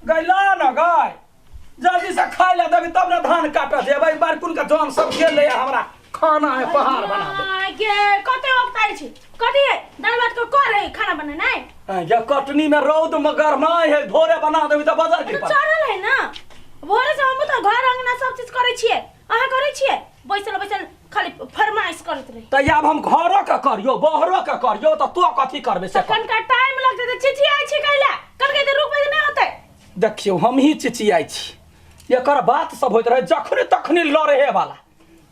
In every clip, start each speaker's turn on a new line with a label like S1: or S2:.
S1: गैला न गाय जल्दी से खाय ले देबी तब ने धान काटऽ जेबै बारकुन के जन सब गेलै हमरा खाना है पहाड़ बना दे।
S2: आय गे कते वक्त आयल छी कथी है दाल भात के करे खाना बनेनाइ?
S1: ये कटनी में रौद में गरमाय है, भोरे बना देबी तऽ बजर की
S2: तो चढ़ल है ना भोरे से। हम तऽ घर अंगना सब चीज करै छियै, अहाँ करै छियै? बैसल बैसल खाली फरमाइश करैत रही।
S1: तऽ आब हम घरो के करियो बहरो के करियो तऽ तो कथी करबे से?
S2: कनका टाइम लगतै तऽ चिचियाइ छी कैला? कनका इधर रुकबै तऽ नहि होतै।
S1: देखियौ, हमही चिचियाइ छी, एकर बात सब होइत रहे जखने तखने लड़े वाला।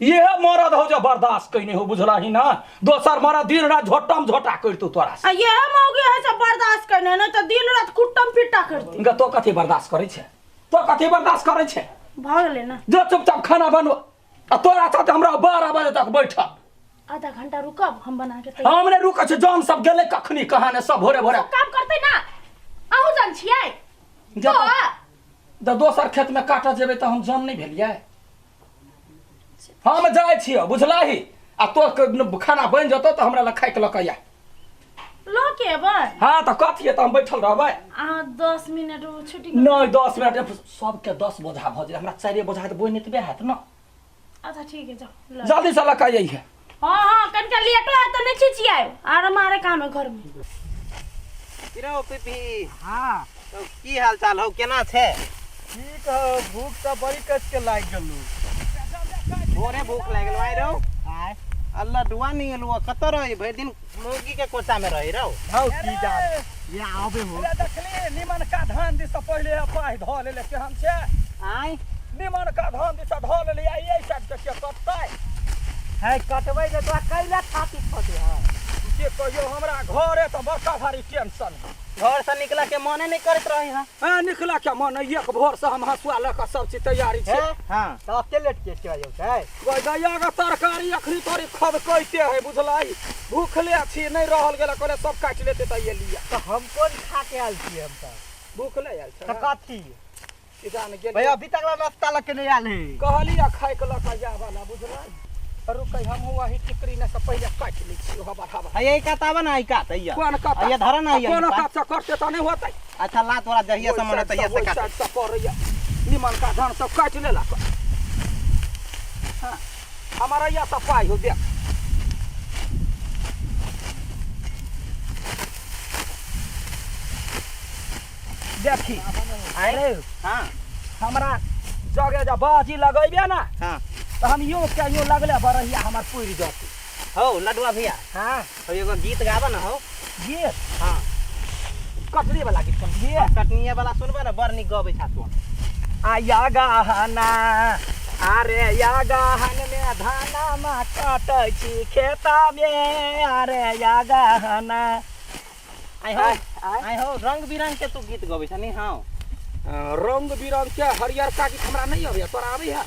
S1: इहे मरद हो जे बर्दाश्त कैने हो, बुझलही ना? दोसर मरद दिन रात झोटम झोटा करतौ तोरा से।
S2: आ यह मौगी है सब बर्दाश्त करने, नहीं तो दिन रात कुट्टम पिट्टा करती।
S1: गे, तो कथी बर्दाश्त करै छै? तो कथी बर्दाश्त करै छै?
S2: भऽ गेलै ना।
S1: जो चुपचाप खाना बनबो आ तोरा साथे हमरा 12 बजे तक बैठल।
S2: आधा घंटा रुकब, हम बना के तैयार।
S1: हम नहि रुकै छी। जन सब गेलै कखनी कहाँ ने, सब भोरे भोरे
S2: सब काम करतै ना। अहूँ जान छियै?
S1: जब
S2: तो
S1: तऽ दोसर खेतमे काटऽ जेबै तऽ हम जन नहि भेलियै? हम जाइ छियै, बुझलही? आ तो खाना बनि जेतौ तऽ हमरा लग खाइके लऽ कऽ आ।
S2: लऽ के एबै?
S1: हाँ, तऽ कथी तऽ हम बैठल रहबै?
S2: अहाँ 10 मिनट छुट्टी।
S1: नहि, 10 मिनट सबके 10 बोझा भऽ जेतै, हमरा 4 बोझा तऽ बोनि एतबे हैत ने।
S2: अच्छा ठीक है, जाओ ल।
S1: जल्दी से लऽ कऽ अइहे।
S2: हाँ, कनिका लेटो है तऽ नहि चिचियाएब। आर हमारे काम है घर में।
S3: की रौ पीपी?
S4: हाँ।
S3: तो की हाल चाल हौ, केना छै?
S4: ठीक हौ। भूख तऽ बड़ी कस के लागि गेलौ।
S3: भोरे भूख लागि गेलौ। आइ रौ?
S4: आय।
S3: अल्लाह डुआ नहीं एलौ, कतऽ रही? भरि दिन मौगी के कोचा में रही रौ।
S4: हौ, की जान ये आबे हो।
S1: अरे देखली, निमन का धान दिस पहिले पाहि धऽ लेले, केहन छै?
S3: आय।
S1: निमन का धान दिस धऽ लेले, आ एहि साइड से के कटतै?
S4: है, कटबै जे तोरा कैला छाती फटे है?
S1: के कहियो, हमरा घरे तऽ बड़का भारी टेंशन है।
S3: घर से निकला के मने नहीं करत रही। हाँ।
S1: हाँ, निकला के मन है, एक भोर से हम हंसुआ लऽ कऽ सब चीज तैयारी छै।
S3: हाँ।
S4: तऽ अते लेट के के जाउ छै?
S1: गैया के तरकारी अखनी तोरी खदकैते है, बुझलाई? भूखले छी, नहि रहल गेल, कहले सब काटि लेते तऽ एलियै।
S4: तऽ हम कोन खा के आयल छियै? हम तऽ
S1: भूखले आयल
S4: तऽ
S1: छै।
S4: कथी
S1: की जान गेल।
S4: भाई, अभी तक नाश्ता लऽ के नहीं आयल है।
S1: कहली आ खाय के लऽ कऽ जाय वाला, बुझलाई? रुकै, हमहूँ वही टिकरी ने से पहिले काटि लै छी। हवा हवा।
S3: है, यही कात आवा ना, ई कात हैया।
S1: कोन कात?
S3: हैया धर ना, हैया।
S1: कोनो
S3: ई
S1: कात से करते तऽ नहि होतै।
S3: अच्छा ला, तोरा जहिया से मन तहिया से काट।
S1: साइड से करैया, निमन का धान सब काटि लेला। हाँ, हमारा यह सब पाई हो, देख। देखी।
S3: आय। हाँ।
S1: हमरा जगह जब बाजी लगैबे ना,
S3: हाँ,
S1: तऽ हम यो के यो लगले बरहिया हमर पुरि जतै।
S3: हौ लडुआ भैया।
S1: हाँ।
S3: हौ, एगो गीत गाबा ना हौ।
S1: गीत?
S3: हाँ।
S1: कटरी वाला गीत कोन गीत?
S3: कटनिया वाला सुनबा ना, बड़ नीक गबै छा तू।
S1: आ या गहना, अरे या गहन में धाना मा कटै छी खेता में, अरे या गहना।
S3: आइ हौ।
S1: आय, आय।
S3: आइ हौ, रंग बिरंग के तू गीत गबै छा नी? हँ।
S1: रंग बिरंग के हरियरका गीत हमरा नहि अबैया, तोरा अबैया?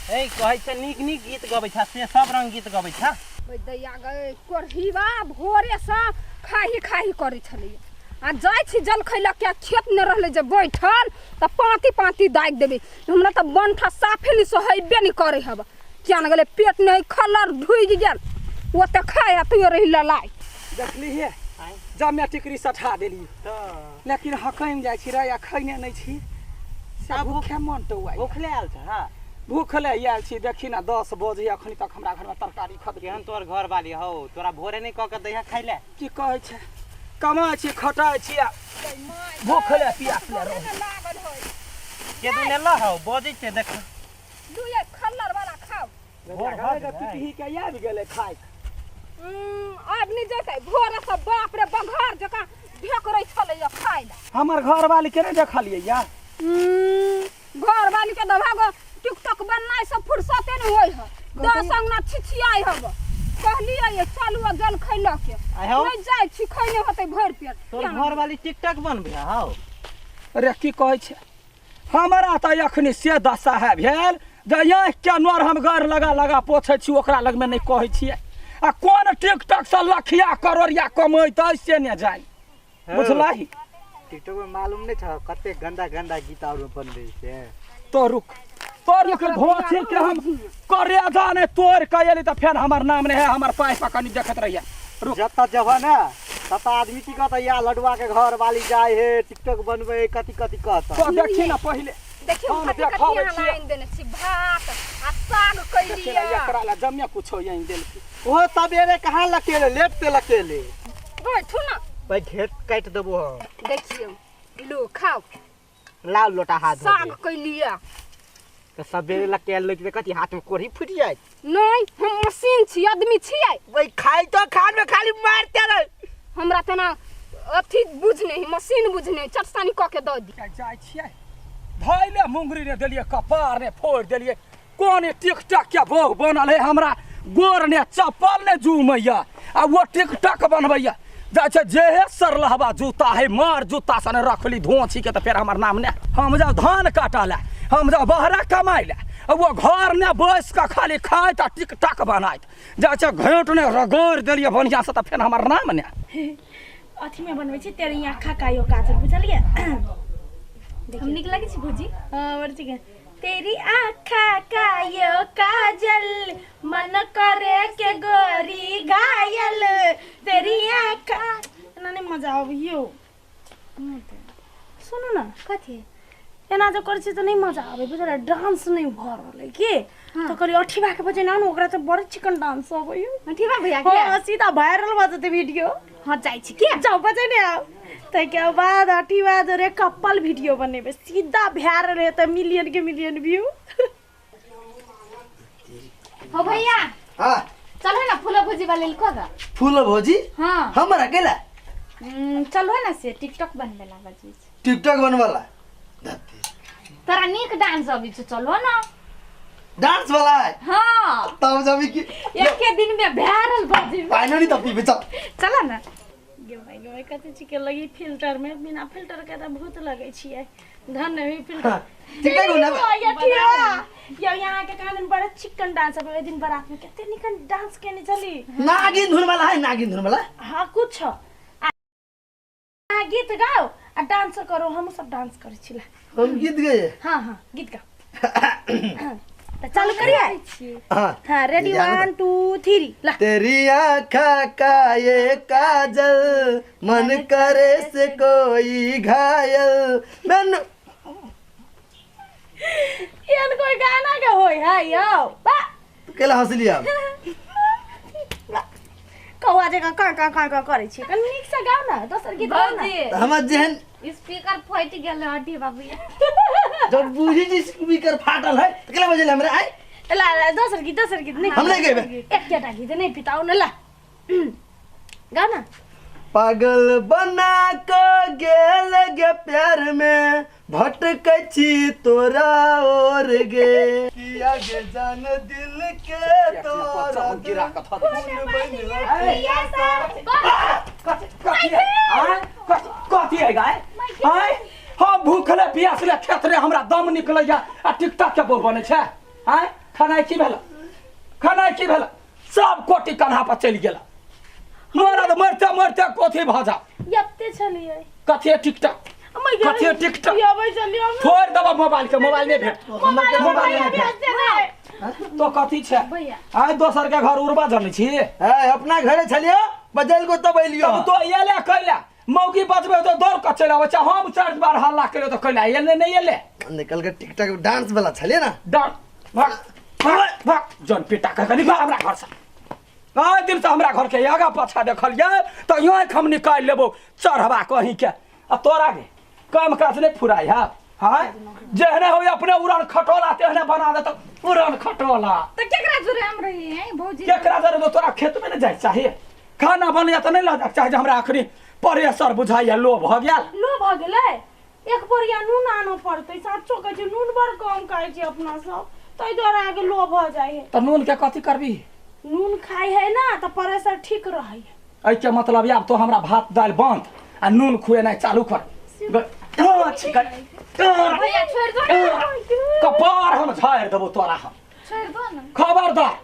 S3: ए, कहै छै नीक नीक गीत गबै छा, से सब रंग गीत गबै छा।
S5: ओहि दैया गै कोढ़ीबा भोरेसँ खाही खाही करै छलैया। आ जाइ छी जलखै लऽ के, खेत नहि रहलै जे बैठल तऽ पाँति पाँति दागि देबै। हमरा तऽ बंठा साफे नहि सोहेबे नहि करै हब। किया ने गेलै, पेट नहि खलर ढुकि गेल। ओते खाय आ तैयो रहि ललाइ।
S1: देखली हे?
S3: आँय।
S1: जमे टिकरी सठा देली।
S3: तऽ
S1: लेकिन हकमि जाइ छी रे, आ खैने नहि छी से
S3: आब
S1: भूखे मन टौआइ।
S3: भूखले आयल छ? हाँ।
S1: भूखले आयल छी। देखी ने, 10 बजे अखनी तक हमरा घरमे तरकारी खद।
S3: केहन तोहर घर वाली हौ, तोरा भोरे नहि कऽ के दैहा खाइ ले?
S1: की कहै छै, कमाइ छी, खटाइ छी आ भूखले पियासले रहै।
S5: लागल होइ।
S3: के दिन एलऽ हौ, बजै छै देख।
S5: लुए खल्लर वाला खाउ।
S4: भोर भऽ गेलै।
S1: पिपही के आबि गेलै खाइ।
S5: आब नहि जेतै। भोरे से बाप रे बघार जकाँ ढेकरै छलैया खाइ लए।
S1: हमर घरवाली के नहि देखलियै या?
S5: घर वाली के दभागो टिकटॉक बननाइ सब फुर्सते नहि होइ है। 10 अंगना छिछियाइ हब। कहलियै ये चलू आ जल खै लऽ के।
S3: आइ हौ।
S5: नहि जाइ छी, खैने होतै भरि पेट।
S3: तोहर घर वाली टिकटक बनबै हौ?
S1: अरे की कहै छै, हमरा तऽ एखनी से दशा है भेल जे आँखिके नोर हम गड़ लगा लगा पोछै छी, ओकरा लगमे नहि कहै छियै। आ कोन टिकटक से लखिया करोड़िया कमैतै से ने जानि, बुझलही?
S4: टिकटॉक में मालूम नहीं था कते गंदा गंदा गीत और बनबै छै।
S1: तो रुक, तो रुक, घोची के हम करे जाने तोड़ के एली तऽ फेर हमर नाम नहि है। हमर पाइ पर कनी देखैत रहिए, रुक।
S4: जतऽ जबह ने तब आदमी की कहता या लडुआ के घर वाली जाए हे टिकटॉक बनबे कथी कथी कहता।
S1: तो देखी ना पहिले।
S5: देखियौ
S1: हम
S5: कथी कथी
S1: देखाबै
S5: अहाँ
S1: छियै।
S5: आनि देने छी, भात आ साग
S1: देखी ना
S5: कैलियै।
S1: एकरा ला जमिया कुछो यहीं देलकी।
S4: ओहो सवेरे कहाँ लकेले, लेट से लकेले।
S5: बैठू ना।
S4: भाई घेट काटि देबो हम।
S5: देखियौ लो खाओ।
S4: लाल लोटा हाथ धो
S5: साग
S4: दे।
S5: कैलियै।
S4: तऽ सवेरे लकेल लग कथी हाथ में कोढ़ी फूटि जायत?
S5: नहीं, हम मशीन छी, आदमी छियै।
S4: वही खाइ तो खान में खाली मारते रहे।
S5: हमरा तेना अथी बुझने ही, मशीन बुझने, चटसानी कऽ के दऽ दी।
S1: जाइ छियै धैले मुंगरी ने देलियै, कपार ने फोड़ि देलियै। कोन टिकटक के बोह बनल है, हमरा गोर ने चप्पल ने जुमैया आ वो टिकटक बनबैया। जाइ छै जेहे सरलहबा जूता है, मार जूता सन रखली धोछी के, तऽ फेर हमर नाम ने। हम जाउ धान काटऽ लए, हम जाउ बहरा कमाइ लए, आ वो घर ने बैस कऽ खाली खाइत आ टिकटक बनाइत। जाइ छै घेंट ने रगड़ि देलियै बढ़िआँसँ, तऽ फेर हमर नाम ने।
S2: अथी में बनबै छी तेरी आँखा का यो काजल, बुझलियै?
S6: हम नीक लगै छी भौजी?
S2: हाँ, बड़ ठीक है। तेरी आँखा का यो काजल मन करे के गोरी घायल, तेरी आँखा। एना नहीं मजा आबियो। सुनू ना।
S6: कथी?
S2: एना जे करै छी तऽ नहि मजा आबै, बुझलियै? डांस नहि भऽ रहल है की, तऽ कहलियै अठीबा के बजेना ने, ओकरा तऽ बड़ चिकन डांस अबैया।
S6: अठीबा भैया के?
S2: हाँ, सीधा वायरल भऽ जेतै वीडियो।
S6: हाँ, जाइ छी के।
S2: जाउ बजेने आउ, ताहिके बाद अठीबा जोरे कपल वीडियो बनेबै, सीधा वायरल हेतै, मिलियन के मिलियन व्यू।
S6: हो भैया।
S7: हाँ।
S6: चलो ना फूलो भोजी वाले को गा।
S7: फूलो भोजी?
S6: हाँ।
S7: हमरा अकेला?
S6: चलो ना से टिकटॉक बनबे ला बजी।
S7: टिकटॉक बनवाला?
S6: तोरा नीक डांस अबै छौ, चलो ना।
S7: डांस वाला है?
S6: हाँ।
S7: तब जब की
S6: एके दिन में वायरल भऽ जेबै।
S7: पानी नहीं तब पीबे, चल।
S6: चला ना।
S2: गे भाई, गे भाई, कथी चीज के लगी फिल्टर में, बिना फिल्टर के तऽ भूत लगै छियै। धन नहीं फिल्टर।
S7: हाँ, टिकटॉक बनाबे।
S2: ये ठीक है। यो यहाँ के कहाँ दिन बड़ा चिकन डांस अब दिन बारात में कते निकन डांस केने चली।
S7: नागिन धुन वाला है, नागिन धुन वाला?
S2: हाँ, कुछ। आ गीत गाओ आ डांस करो, हम सब डांस करै छिला।
S7: हम गीत गए?
S2: हाँ हाँ, गीत गाओ। तो चालू करिए।
S7: हाँ।
S2: हाँ, रेडी,
S7: जानो।
S2: 1 2 3 ला।
S7: तेरी आँखा का ये काजल मन करे से कोई घायल मैंने।
S2: एहन कोई गाना के होय है यौ बा।
S7: केला हंसली आप?
S2: कौआ जकाँ काँ काँ काँ काँ करै छी, कनि नीकसँ गाउ ने, दोसर गीत गाउ ने।
S6: भौजी।
S7: हमर जेहन
S6: स्पीकर फटि गेल हटी बाबू।
S7: जब बूझी जी स्पीकर फाटल है तो केला बजेले हमरा आइ?
S2: ला ला, दोसर गीत, दोसर गीत नहीं।
S7: हम नहीं गेबे।
S2: एकेटा गीत नहीं पिताउ ने, ला गाउ ना।
S7: पागल बना के गेल गे प्यार में भटकै छी तोरा और गे, किया गे जान दिल के तोरा
S1: गिरा कऽ धऽ दे।
S7: फूल बन।
S1: कथी कथी है? आँय? कथी कथी है गाय? आँय? हम भूखले प्यासले खेत रे, हमरा दम निकलैया आ टिकटक के बोल बनै छै। आँय, खेनाइ की भेल? खेनाइ की भेल? सब कोटी कन्हा पर चलि गेल। मरद मरते मरते कथी भऽ जा।
S2: यत्ते छलियै।
S1: कथी है टिकटक? कथी है टिकटक?
S2: अबै छलियै।
S1: फोड़ि देबऽ मोबाइल के, मोबाइल नहि भेट,
S2: मोबाइल
S1: मोबाइल नहि
S2: भेज
S1: भेट।
S2: देबै।
S1: तो कथी छै?
S6: भैया।
S1: आइ दोसर के घर उड़बा जनै छी?
S7: है अपना घरे छलियो, बजल को तब एलियो।
S1: तब तो एले कैला मौगी बजबे तो दौड़ कऽ चलि आबै छै। हम चारि बार हल्ला केलियो तऽ कैला एले नहि एले?
S7: निकल के टिकटॉक डांस वाला छलिए ना।
S1: डांस भाग भाग भाग, जन पिटा कऽ कनि भाग हमरा घरसँ। आइ दिनसँ हमरा घरके आगा पाछा देखलियै तऽ आँखि हम निकालि लेबो चढ़बा कहींके। आ तोरा गे काम काज नहि फुराइ है? हाँ, जेहने हो अपने उड़न खटोला तेहने बना देत उड़न खटोला।
S6: तऽ केकरा जोरे हम रही हैं भौजी?
S1: केकरा जरे? तोरा खेतमे नहि जाइ चाही, खाना बनैया तऽ नहि लऽ जाके चाही जे हमरा अखनी प्रेशर बुझाइया, लो भऽ गेल।
S2: लो भऽ गेलै? एक बोरिया नून आनऽ पड़तै। साचो कहै छै, नून बड़ कम खाइ छी अपना सब, ताहि दुआरे अहाँके लो भऽ जाइ है।
S1: तऽ नूनके कथी करबी?
S2: नून खाइ है ना तऽ प्रेशर ठीक रहै है।
S1: एहिके मतलब आब तो हमरा भात दालि बंद आ नून खुएनाइ चालू कर।
S6: भैया छोड़ि दो ना।
S1: कपार हम झाड़ि देबो तोरा हम।
S6: छोड़ि दो ना।
S1: खबरदार,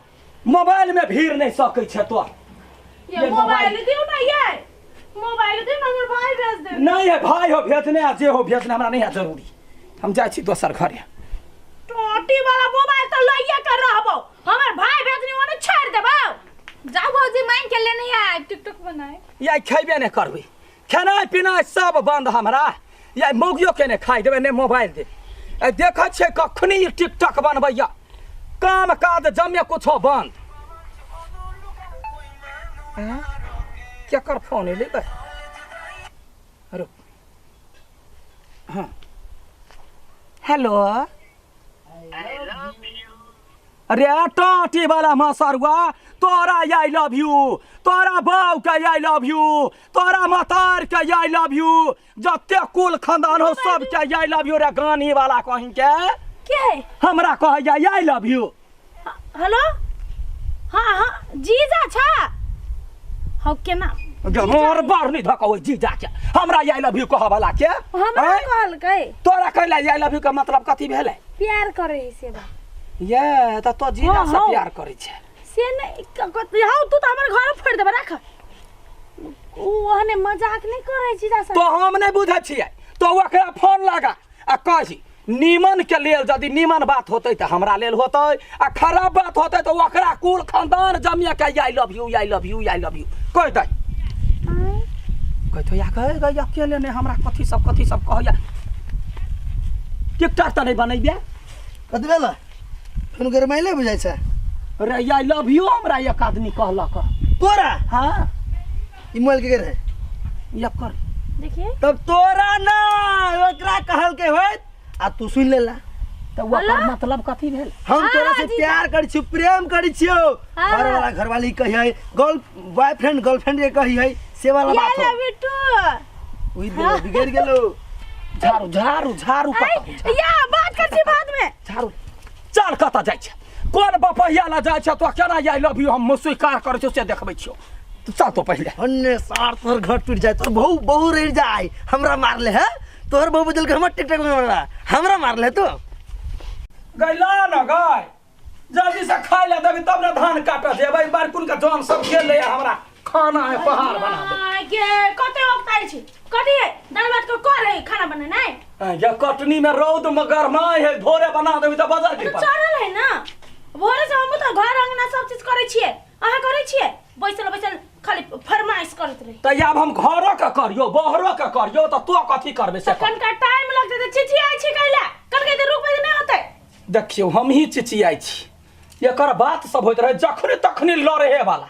S1: मोबाइल में भीड़ नहीं सकै छै तोर।
S2: ये
S1: ये
S2: मोबाइल दियौ ना, ये मोबाइल दियौ ना, हमर भाई भेज दे।
S1: नहीं है भाई हो भेजने आ जे हो भेजने, हमरा नहीं है जरूरी। हम जाइ छी दोसर घरे।
S2: टोटी वाला मोबाइल तऽ लइए के रहबो, हमर भाई भेजनी ओने छोड़ि देबौ। जाओ भौजी मांग के लेने आए टिकटॉक बनाए।
S1: या खेबे नहि करबै, खेनाइ पिनाइ सब बंद हमरा। या मौगियो के नहि खाइ देबै, नहि मोबाइल देबै। ए देखै छियै कखनी ई टिकटॉक बनबैया, काम काज जमे कुछो बंद। आँय? केकर फोन एलै बे? रुक। हाँ हेलो। अरे टाटी वाला मसरुआ, तोरा I love you, तोरा बाऊ के I love you, तोरा मतार के I love you, जते कुल खानदान हो सब के I love you. रे गानी वाला कहीं के
S2: के है?
S1: हमरा कहै I love you.
S2: Hello. हाँ हाँ जीजा छा हौ केना
S1: मोर बार नहीं धक ओइ जीजा के हमरा I love you कह वाला के।
S2: हमरा
S1: आँय?
S2: कहलकै।
S1: तोरा कहला I love you के मतलब कथी भेलै?
S2: प्यार करे है से बा।
S1: ये त तो जीजा
S2: हाँ,
S1: से
S2: हाँ।
S1: प्यार करै छै
S2: से नहीं हौ तू तो हमर घर फोड़ देबे राख। उ ओहने मजाक नहीं करे जीजा से।
S1: तो हम नहीं बुझै छियै, तो ओकरा फोन लगा आ कही नीमन के लेल यदि नीमन बात होतै तऽ हमरा लेल होतै, आ खराब बात होतै तऽ ओकरा कुल खानदान जमिया के I love you, I love you, I love you कहि दै। कहै या कहे गई अकेले नहीं हमरा कथी सब कहैया। टिकटॉक तऽ नहीं बनैबे।
S7: कथी भेल? फेन गरमाइले बुझाइ छै।
S1: रे I love you हमरा एक आदमी कहलक।
S7: तोरा?
S1: हाँ।
S7: ई मोबाइल के रहे?
S1: एकर।
S2: देखिए।
S7: तब तोरा ना ओकरा कहलकै होइत आ तू सुन लेला।
S1: तऽ ओकर मतलब कथी भेल?
S7: हम तोरा से प्यार करै छियौ, प्रेम करै छियौ। घर वाला घरवाली कहियै, गर्ल बॉयफ्रेंड गर्लफ्रेंड के कहियै, से वाला बात हो।
S2: I love you two.
S7: ओइ देलो बिगड़ गेलो।
S1: झाड़ू झाड़ू झाड़ू कतऽ?
S2: या बात कर छी बाद में।
S1: झाड़ू चल कतऽ जाइ छै? कोन बपहिया ला जाइ छै? तो केना I love you हम स्वीकार करै छियौ से देखबै छियौ। चल तो पहिले।
S7: अन्ने सार तोहर घर टूट जाए, तोहर बहु बहु रह जाए। हमरा मारले है तोहर बहु बदल के हमर टिकटॉक में मारला, हमरा मारले तो।
S1: गैला न गाय जल्दी से खाइ ला देबी तब न धान काटऽ जेबै। बार कुन के जन सब गेल हमरा खाना है पहाड़ बना दे।
S2: के कते वक्त आइ छी? कथी है दाल भात के करे खाना बनेनाइ?
S1: या कटनी में रौद में गरमाय है, भोरे बना देबी त बजर की
S2: तो चढ़ल है ना भोरे से। हम तो घर अंगना सब चीज करै छियै, अहाँ करै छियै? बैसल बैसल खाली फरमाइश करैत रही।
S1: त आब हम घरो के करियो बहरो के करियो त तो कथी करबे से?
S2: कनका टाइम लगतै त चिचियाइ छी कैला? कनका त रुकबै त नहि होतै।
S1: देखियौ हम ही चिचियाइ छी, एकर बात सब होइत रहे जखनी तखनी लड़े वाला।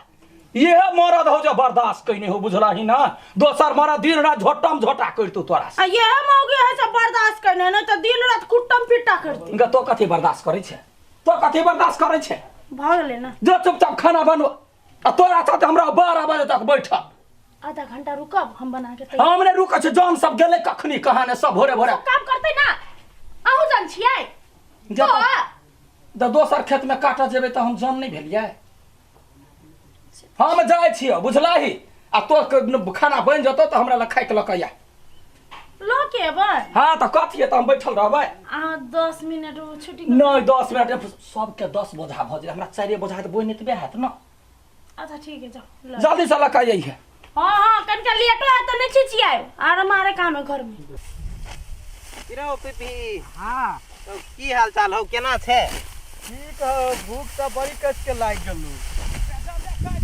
S1: इहे मरद हो जो बर्दाश्त कइने हो, बुझला ही ना? दोसर मरद दिन रात झोटम झोटा करतौ तोरा से।
S2: आ इहे मौगी है सब बर्दाश्त कइने, नहि त दिन रात कुटम पिटा करतै।
S1: ग तो कथी बर्दाश्त करै छै? तो कथी बर्दाश्त करै छै?
S2: भऽ गेलै ना।
S1: जो चुपचाप खाना बनबो आ तोरा साथ हमरा 12 बजे तक बैठल।
S2: आधा घंटा रुकब हम बना के तैयार।
S1: हम नहि रुकै छी, जन सब गेलै कखनी कहाँ ने सब भोरे भोरे।
S2: सब काम करतै ना, अहूँ जन छियै।
S1: तो दोसर खेत में काटऽ जेबै तऽ हम जन नहि भेलियै? हम जाइ छियौ बुझलही, आ तो खाना बनि जेतौ तऽ हमरा लग खाइके लऽ कऽ आ।
S2: लऽ के एबै?
S1: हाँ तऽ कथी तऽ हम बैठल रहबै?
S2: अहाँ 10 मिनट छुट्टी।
S1: नहि 10 मिनट सबके 10 बोझा भऽ जेतै, हमरा 4 बोझा तऽ बोनि एतबे हैत ना।
S2: अच्छा ठीक है जाओ
S1: जल्दी से लऽ कऽ अइहे।
S2: हाँ हाँ कनिका लेटो है तऽ नहि चिचियाएब, आर हमारे काम है घर में।
S3: की पीपी?
S4: हाँ।
S3: तो की हाल चाल हो, केना छै?
S4: ठीक हो, भूख तऽ बड़ी कस के लागि गेलौ।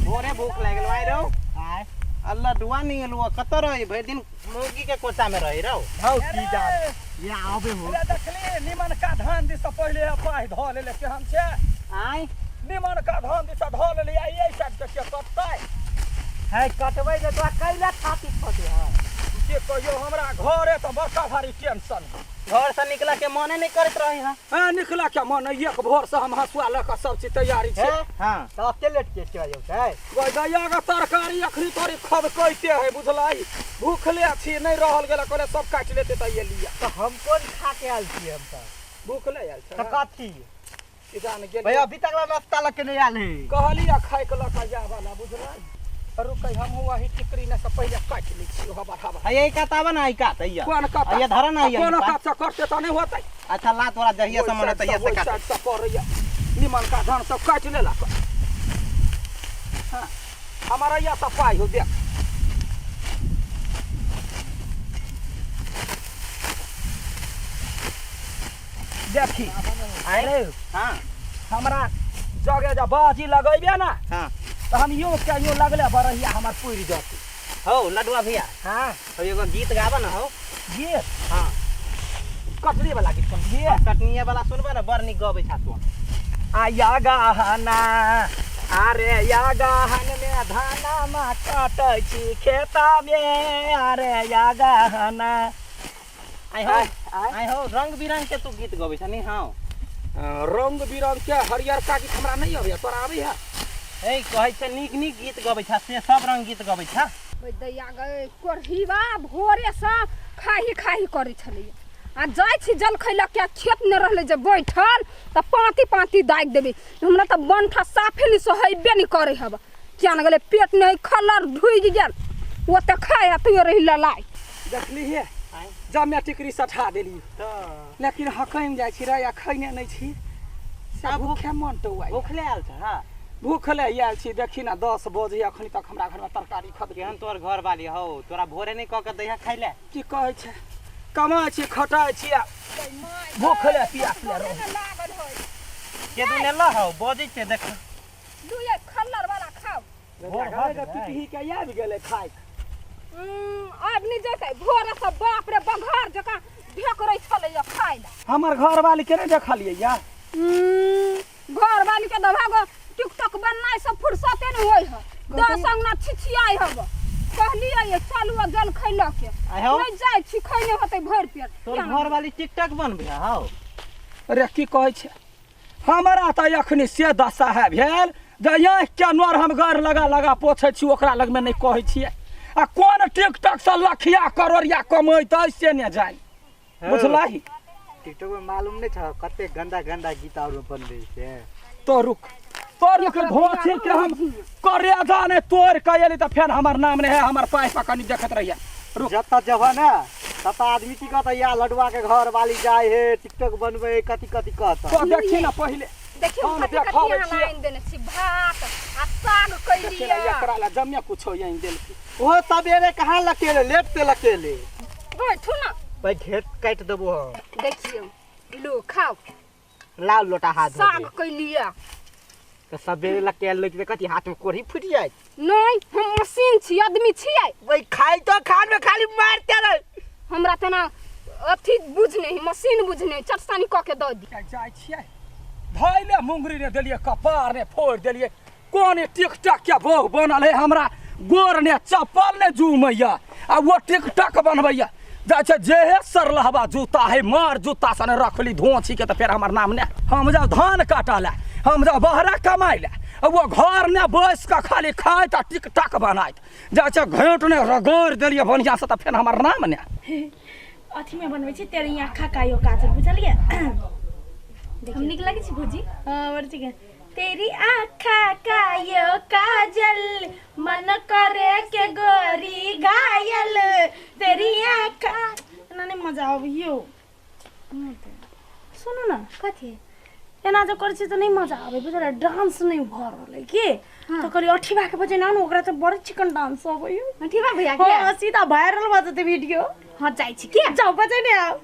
S3: भोरे भूख लागि गेलौ आइ रौ?
S4: आय।
S3: अल्लाह डुआ नहीं एलौ, कतऽ रही भरि दिन मौगी के कोचा में रही रौ?
S4: हौ की जान ये आबे हो।
S1: देखली निमन का धान दिस पहिले पाइ धऽ लेले केहन छै?
S3: आय
S1: निमन का धान दिस धऽ लेले, आ एहि साइड के के कटतै?
S4: है कटबै जे तोरा कैला छाती फटे है।
S1: के कहियो हमरा घरे तऽ बड़का भारी टेंशन।
S3: घर से निकला के मने नहीं करत रही। हां
S1: हां निकला के मन एक भोर से हम हंसुआ ल के सब चीज तैयारी छै।
S3: हां
S4: तऽ अते लेट के चल जौतै?
S1: गई दैया के तरकारी अखनी तोरी खदकैते है बुझलाई, भूखले छी नहीं रहल गेल, कहले सब काटि लेते तऽ एलियै।
S4: तऽ हम कोन खा के आयल छियै? हम तऽ
S1: भूखले आयल छै।
S4: तऽ कथी
S1: की जान गेल
S4: भैया अभी तक नाश्ता लग के नहीं आयल है।
S1: कहली आ खाइ के लऽ के जाय वाला बुझलाई। रुकै हम वही टिकरी ने से पहिले काटि लै छी हवा हवा।
S3: है ई कात आबे ना, ई कात हैया।
S1: कोन कात?
S3: हैया धर ना, हैया
S1: कोन
S3: ई
S1: कात से करते तऽ नहि होतै।
S3: अच्छा ला तोरा जहिया से मन तहिया से काट।
S1: साइड से करैया निमन का धान सब काटि लेला। हाँ हमारा यह सब पाइ हो देख। देखी
S3: अरे हाँ
S1: हमरा जगह जब बाजी लगैबे ना
S3: हाँ
S1: तऽ हम यो के यो लगले बरहिया हमर पुरि जतै।
S3: हौ लडुआ भैया।
S1: हाँ।
S3: हौ एगो गीत गाबऽ न हौ।
S1: गीत?
S3: हाँ।
S1: कटनी वाला गीत सुन गीत?
S3: कटनिया वाला सुनबऽ न, बड़ नीक गबै छा तू।
S1: आ या गहना अरे या गहन में धाना मा कटै छी खेता में अरे या गहना।
S3: आइ हौ, आइ हौ, रंग बिरंग के तू गीत गबै छ नि हौ।
S1: रंग बिरंग के हरियरका गीत हमरा नहि अबैया, तोरा अबैया?
S3: ए कहै छै नीक नीक गीत गबै छ, से सब रंग गीत गबै छ।
S5: ओइ दैया गै कोढ़ीबा भोरेसँ खाही खाही करै छलैया आ जाइ छी जलखै लऽ के खेत नहि रहलै जे बैठल तऽ पाँति पाँति दागि देबै। हमरा तऽ बंठा साफे नहि सोहेबे नहि करै हब, किया ने गेलै पेट नहि खलर ढुकि गेल, ओते खाय आ तैयो रहि ललाइ।
S1: देखली हे जमे टिकरी सठा देली, लेकिन हकैम जाइ छी रे आ खैने नहि छी से भूखे मन टौआइ।
S3: भूखले आयल छ? हाँ
S1: भूखले आयल छी। देखी ना 10 बजे अखनी तक हमरा घरमे तरकारी खत।
S3: केहन तोहर घर वाली हौ, तोरा भोरे नहि कऽ के दैहा खाइ ले?
S1: की कहै छै, कमाइ छी खटाइ छी आ भूखले पियासले रहै।
S3: के दू नेला हौ बजै छै देख।
S5: लुए खल्लर वाला खाओ।
S1: पिपही के आबि गेलै खाइ।
S5: आब नहि जेतै भोरे से बाप रे बघार जकाँ ढेकरै छलैया खाइ ला।
S1: हमर घरवाली के नहि देखलियै या?
S5: घरवाली के दभागो टिकटॉक बननाइ सब फुर्सते नहि होइ है, 10 अंगना छिछियाइ हब। कहलियै ये चलू आ जल खै लऽ के, नहि जाइ छी खैने होतै भरि पेट।
S3: तोर घरवाली टिकटॉक बनबै हौ?
S1: रे की कहै छै, हमरा तऽ अखनी से दशा है भेल जे आँखिके नोर हम गड़ लगा लगा पोछै छी, ओकरा लगमे नहि कहै छियै। आ कोन टिकटॉकसँ लखिया करोड़िया कमैतै से नहि जानि, बुझलही?
S4: टिकटॉक में मालूम नहीं था कते गंदा गंदा गीत और बनबै छै।
S1: तो रुक तो रुक धोछी के हम करेजा ने तोड़ के एली तऽ फेर हमर नाम नहि है, हमर पाइ पर कनी देखैत रहिए। रुक
S4: जतऽ जबह ने ततऽ आदमी की कहतै, या लडुआ के घर वाली जाय हे टिकटॉक बनबै कथी कथी कहतै।
S1: तो देखी ना पहिले
S5: देखियौ
S1: हम
S5: कथी कथी
S1: देखाबै
S5: अहाँ
S1: छियै।
S5: आनि देने छी, भात आ साग
S1: देखी
S5: कैलियै।
S1: ना एकरा ला जमे कुछो आनि देलकै।
S4: ओहो सबेरे कहाँ लकेले, लेट से लकेले।
S5: बैठू ना
S4: भाई घेट काटि देबो हम।
S5: देखियौ लो खाओ।
S4: लाउ लोटा हाथ धो
S5: साग
S4: दे।
S5: कैलियै।
S4: तऽ सबेरे लकेल लैके तऽ कथी हाथ में कोढ़ी फूटि जायत?
S5: नहीं हम मशीन छी, आदमी छियै।
S4: वही खाइ तो खान में खाली मारते रहे।
S5: हमरा तेना अथी बुझने ही मशीन बुझने चटसानी कऽ के दऽ दी।
S1: जाइ छियै धैले मुंगरी ने देलियै, कपार ने फोड़ि देलियै। कोन टिकटक के भोग बनल है, हमरा गोर ने चप्पल ने जुमैया आ वो टिकटक बनबैया। जाइ छै जेहे सरलहबा जूता है मार जूता सने रखली धोछी के तऽ फेर हमर नाम ने। हम जाउ धान काटऽ लए, हम जाउ बहरा कमाइ लए, आ वो घर ने बैस कऽ खाली खाइत आ टिकटक बनाइत। जाइ छै घेंट ने रगड़ि देलियै बढ़िआँसँ तऽ फेर हमर नाम ने।
S2: अथी में बनबै छी तेरी आँखा का यो काजल, बुझलियै?
S6: हम नीक लगै छी भौजी?
S2: हाँ, बड़ ठीक है। तेरी आँखा का यो काजल मन करे के गोरी घायल, तेरी आँखा एना नहि मजा अबैयो। सुनू ने।
S6: कथी?
S2: एना जे करै छी तऽ नहि मजा आबै, बुझलियै? डांस नहि भऽ रहल अइ की, तऽ कहलियै अठीबा के बजेने आनू, ओकरा तऽ बड़ चिकन डांस अबैया।
S6: अठीबा भैया के?
S2: हाँ, सीधा वायरल भऽ जेतै वीडियो।
S6: हाँ जाइ छी के?
S2: जाउ बजेने आउ,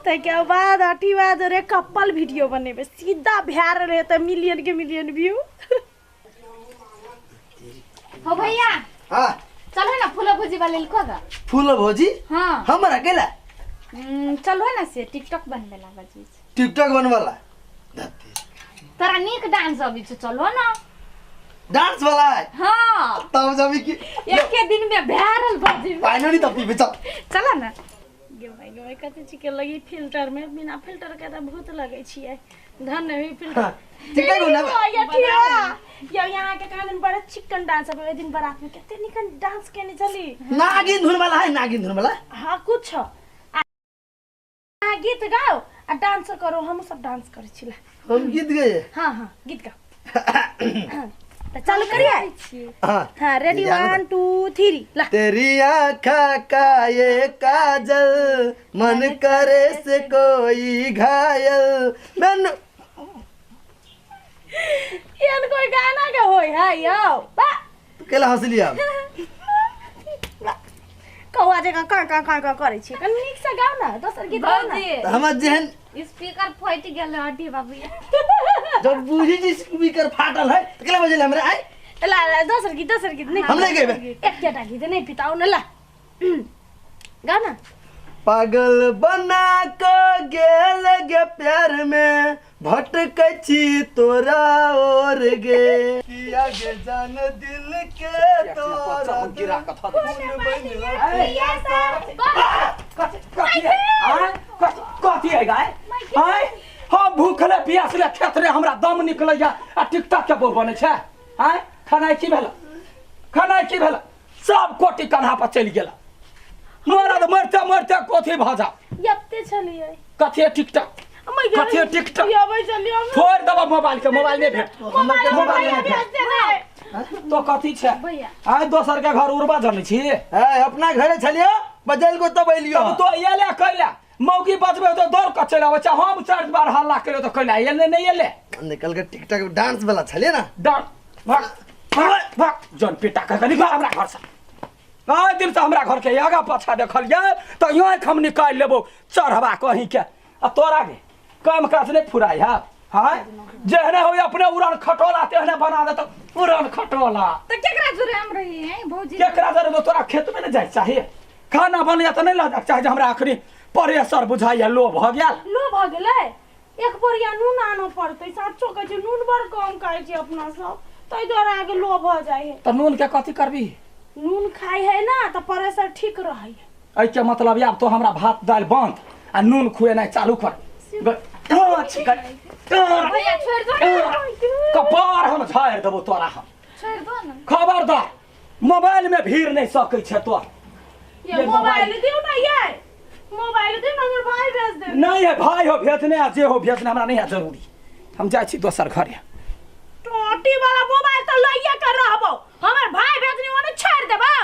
S2: ताहिके बाद अठीबा जोरे कपल वीडियो बनेबै, सीधा वायरल हेतै, मिलियन के मिलियन व्यू।
S6: हो भैया।
S7: हाँ।
S6: चलो ना फूलो भोजी वाले लिखो गा।
S7: फूलो भोजी?
S6: हाँ।
S7: हमरा केला?
S6: चलो ना से टिकटॉक बनबेला बजी।
S7: टिकटॉक बनबेला?
S6: तोरा नीक डांस अबै छौ, चलो ना।
S7: डांस वाला है?
S6: हाँ।
S7: तब जब की
S6: एके दिन में वायरल भऽ जेबै।
S7: पानी नहीं तब पीबे, चल।
S6: चला ना।
S2: गे भाई, गे भाई, कते चिकन लगी फिल्टर में, बिना फिल्टर के तऽ भूत लगै छियै। धन नहीं फिल्टर।
S7: हाँ, टिकटॉक बनाबे।
S2: ये ठीक। यो यहाँ के कहाँ दिन बड़ा चिकन डांस अब ओइ दिन बारात में कते निकन डांस केने छली।
S7: नागिन धुन वाला है, नागिन धुन वाला।
S2: हाँ, कुछ। आ गीत गाओ आ डांस करो, हम सब डांस करै छिला।
S7: हम गीत गए?
S2: हाँ हाँ गीत गाओ। तो चालू करिए।
S7: हाँ।
S2: हाँ, रेडी,
S7: जानो
S2: 1 2 3 ला।
S7: तेरी आँखा का ये काजल मन करे से कोई घायल मन।
S2: एहन कोई गाना के होय है यौ? बा।
S7: केला हंसली आप?
S2: कौआ जकाँ काँ काँ काँ काँ करै छी, कनि नीक से गाउ ने, दोसर गीत गाउ ने।
S6: भौजी।
S7: तऽ हमर जेहन
S6: स्पीकर फटि गेल अठी बाबू।
S7: जब बूझी जी स्पीकर फाटल है तऽ केला बजेले हमरा आइ?
S2: ला ला दोसर गीत, दोसर गीत नहीं।
S7: हम नहीं गेबै।
S2: एकटा गीत नहीं पिताओ न, ला गा ना।
S7: पागल बना क गेल गे प्यार में भटकै छी तोरा ओर गे, किया गे जान दिल के तोरा
S1: गिरा कऽ धऽ दे।
S7: फूल बनल।
S1: कथी कथी है? आँय? कथी कथी है गाय? आँय? हम भूखले प्यासले खेत रे, हमरा दम निकलैया आ टिकटक के बहु बनै छै। आँय, खेनाइ की भेल? खेनाइ की भेल? सब कोटी कन्हा पर चलि गेल। मरद मरते मरते कथी भऽ जाओ?
S2: यत्ते छलियै।
S1: कथी है टिकटक? कथी है टिकटक?
S2: अबै छलियै।
S1: फोड़ देबो मोबाइल के। मोबाइल नहि भेट,
S2: मोबाइल
S1: मोबाइल नहि
S2: भेज
S1: भेट।
S2: देबै।
S1: तो कथी छै?
S6: भैया।
S1: आइ दोसर के घर उड़बा जनै छी?
S7: है अपना घरे छलियो, बजल को तब एलियो।
S1: तब तो एले कैला? मौगी बजबे तो दौड़ के चलि आबै छै। हम चारि बार हल्ला करियो तऽ कैला एले नहि एले?
S7: निकल के टिकटक डांस वाला छलिए ना।
S1: डर भाग भाग भाग, जन पिटा के कनि भाग हमरा घर से। आइ दिन से हमरा घर के आगा पाछा देखलियै तऽ आँखि हम निकालि लेबो चढ़बा कहीं के। आ तोरा के काम काज नहि फुराइ है? हाँ, जेहने हो अपने उड़न खटोला तेहने बना देत उड़न खटोला।
S6: तऽ केकरा जोरे हम रही हैं भौजी?
S1: केकरा जरे? तोरा खेत में नहि जाइ चाही, खाना बनैया तऽ नहि लऽ जाके चाही जे हमरा अखनी प्रेशर बुझाइया, लो भऽ गेल।
S2: लो भऽ गेलै? एक बोरिया नून आनऽ पड़तै। साचो कहै छै, नून बड़ कम खाइ छी अपना सब, ताहि दुआरे अहाँके लो भऽ जाइ है।
S1: तऽ नून के कथी करबी?
S2: नून खाइ है ना तऽ प्रेशर ठीक रहै है।
S1: एहिके मतलब आब तो हमरा भात दालि बंद आ नून खुएनाइ चालू कर।
S6: भैया, छोड़ि दो ना।
S1: कपार हम झाड़ि देबो तोरा हम।
S6: छोड़ि दो ना।
S1: खबरदार, मोबाइल में भीड़ नहीं सकै छै तोर।
S2: ये मोबाइल दियौ ना, ये मोबाइल दियौ ना, हमर भाई भेज दे।
S1: नहीं है भाई हो भेजने आ जे हो भेजने, हमरा नहीं है जरूरी। हम जाइ छी दोसर घरे।
S2: टोटी वाला मोबाइल तऽ लइए के रहबो, हमर भाई भेजनी ओने छोड़ देबो।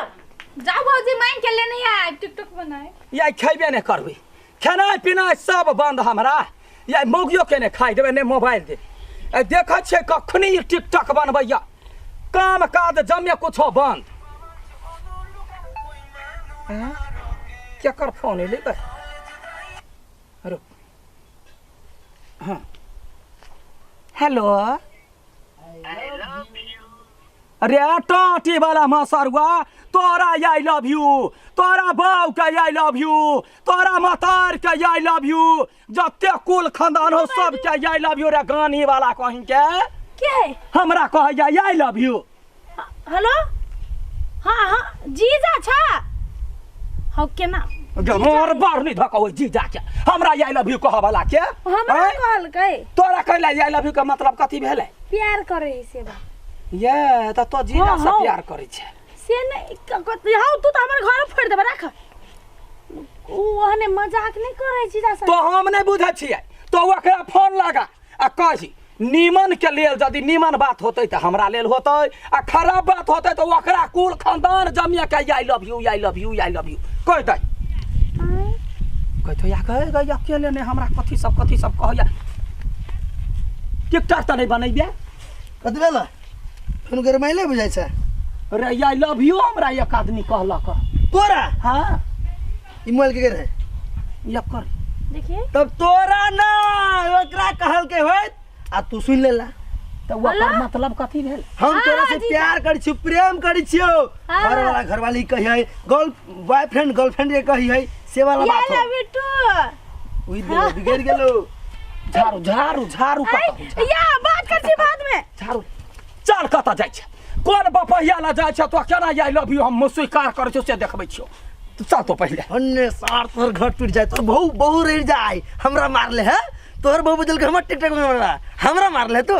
S6: जाओ भौजी, मान के लेने आए टिकटॉक बनाए।
S1: या खेबे नहीं करबै, खेनाइ पिनाइ सब बंद हमरा। या मौगियो के नहि खाइ देबै, नहि मोबाइल देबै। आ देखै छियै कखनी ई टिकटक बनबैया, काम काज जमे कुछो बंद। आँय? केकर फोन एलै बे? रुक। हाँ, हेलो। अरे टाटी वाला मसरुआ, तोरा I love you, तोरा बाऊ के I love you, तोरा मतार के I love you, जते कुल खानदान हो सब के I love you. रे गानी वाला कहीं के।
S2: के है?
S1: हमरा कहैया I love you.
S2: Hello, हाँ हाँ, जीजा छा हौ केना?
S1: मोर बार नहीं धक ओइ जीजा के, हमरा I love you कह वाला के।
S2: हमरा
S1: आँय?
S2: कहलकै।
S1: तोरा कहला I love you के मतलब कथी भेलै?
S2: प्यार करे है से बात।
S1: ये तऽ तो जीजा
S2: हाँ,
S1: से
S2: हाँ।
S1: प्यार करै छै?
S2: से नहीं हौ, तू तऽ हमर घर फोड़ि देबे। राख, उ ओहने मजाक नहीं करे जीजा से।
S1: तो हम नहीं बुझै छियै, तो ओकरा फोन लगा आ कही नीमन के लेल यदि नीमन बात होतै तऽ हमरा लेल होतै आ खराब बात होतै तऽ ओकरा कुल खानदान जमिया के I love you, I love you, I love you कहि दै। कहै या कहे गै अकेले नहि हमरा कथी सब कहैया। टिकटक तऽ नहि बनैबे।
S7: कथी भेल? फोन गरमाइले बुझाइ छै।
S1: रे I love you हमरा एक आदमी कहलक।
S7: तोरा?
S1: हाँ।
S7: ई मोबाइल के रहे?
S1: एकर।
S2: देखिए।
S7: तब तोरा ना ओकरा कहलकै होइत आ तू सुनि लेला।
S1: तऽ ओकर मतलब कथी भेल?
S7: हम तोरा से प्यार करै छियौ, प्रेम करै छियौ। घर वाला घरवाली कही है, गर्ल बॉयफ्रेंड गर्लफ्रेंड के कही है, से वाला
S2: ये
S7: बात हो।
S2: Love you two.
S7: उही देलो, बिगड़ गेलो।
S1: झाड़ू झाड़ू झाड़ू कतऽ?
S2: या बात कर छी बाद में।
S1: झाड़ू चल। कतऽ जाइ छै? कोन बपहिया लऽ जाइ छै? तो केना I love you हम स्वीकार करै छियौ से देखबै छियौ। तू चल तो पहिले।
S7: अन्ने सार, तोहर घर टूट जाए, तोहर बहु बहु रह जाए। हमरा मारले है तोहर बहु, बदल के हमर टिकटक में हमरा मारले तो।